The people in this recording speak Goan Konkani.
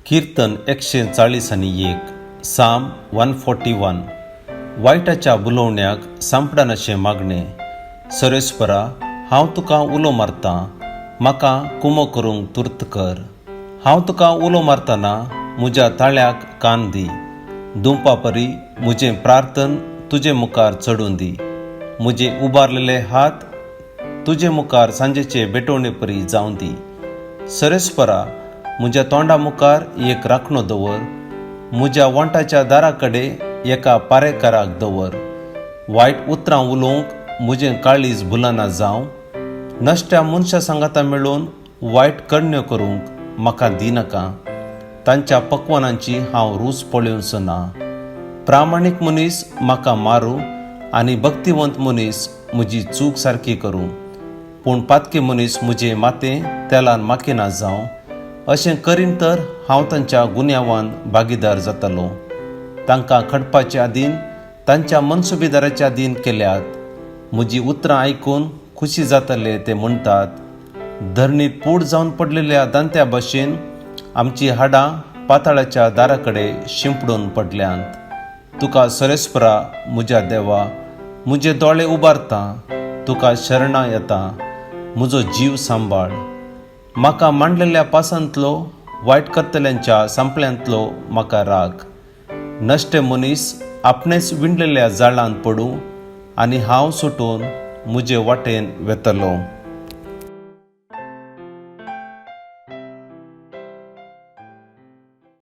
किर्तन 141, Psalm 141. वायटाच्या बुलोवण्याक सांपडनाशें मागणें. सरेस्परा, हांव तुका उलो मारतां, म्हाका कुमो करूंक तुर्त कर. हांव तुका उलो मारतना म्हज्या ताळ्याक कान दी. दुंपा परी म्हजें प्रार्थन तुजे मुखार चडून दी. म्हजे उबारलेले हात तुजे मुखार सांजेचे भेटवणे परी जावं दी. सरेस्परा, म्हज्या तोंडा मुखार एक राखणो दवर, म्हज्या वोंटाच्या दारा कडेन एका पारेकाराक दवर. वायट उतरां उलोवंक म्हजें काळीज भुलना जावं. नश्ट्या मनशां सांगाता मेळून वायट करण्यो करूंक म्हाका दिनाका. तांच्या पकवानांची हांव रूच पळोवचो ना. प्रामाणीक मनीस म्हाका मारूं आनी भक्तिवंत मनीस म्हजी चूक सारकी करूं, पूण पातकी मनीस म्हजें माथें तेलान माखिना जावं. अशें करीन तर हांव तांच्या गुन्यांवान भागीदार जातलो. तांकां खडपाचे आदीन तांच्या मनसुबेदाराच्या अधीन केल्यात. म्हजी उतरां आयकून खुशी जातले. ते म्हणटात, धरणीर पूड जावन पडलेल्या दांत्या भशेन आमची हाडां पाताळाच्या दारा कडेन शिंपडून पडल्यांत. तुका सरेस्परा, म्हज्या देवा, म्हजे दोळे उबारता. तुका शरणां येता, म्हजो जीव सांबाळ. म्हाका मांडलेल्या पासांतलो, वायट करतल्यांच्या सांपळ्यांतलो म्हाका राख. नश्टे मनीस आपणेच विणलेल्या जाळांत पडूं आनी हांव सुटून म्हजे वाटेन वेतलो.